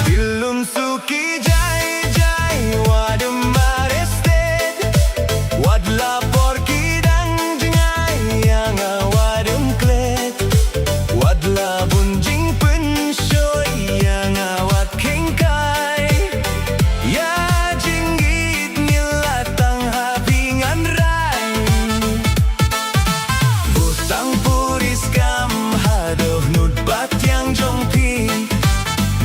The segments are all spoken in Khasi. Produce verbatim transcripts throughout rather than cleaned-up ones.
Bilun suki jai jai wadem arrested. Wat la por ki dang jngai ïa nga wadem klet. Wat la bun jingpynshoi ïa nga wat kheiñ kai. Ïa jingit ngi la tang ha phi ngan rai. Butang puri skam haduh nud bad ïing jong phi.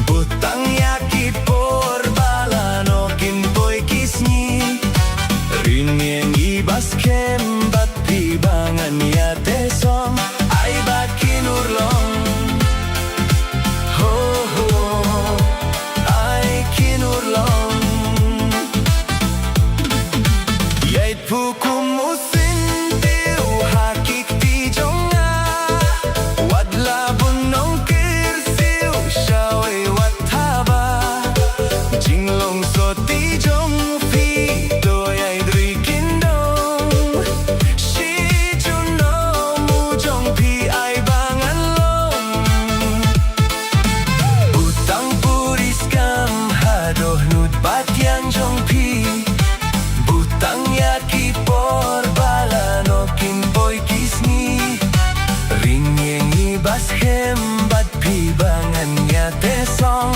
Butang ïa ki por ba la noh kin poi ki sngi. Ring ïing i ba skhem bad phi ba ngan ïa te song. Ai bad kin urlong. Ho ho. Ai kin urlong. Ïai phukum u syntiew ha ki kti jong nga. Wat la bun nongkyrsiew shawei wat haba. Jinglong soti jong phi to ïai drui kyndong. Shi junom u jong phi ai ba ngan long. Butang puri skam haduh nud bad ïing jong phi. Butang ïa ki por ba la noh kin poi ki sngi. Ring ïing i ba skhem bad phi ba ngan ïa te song.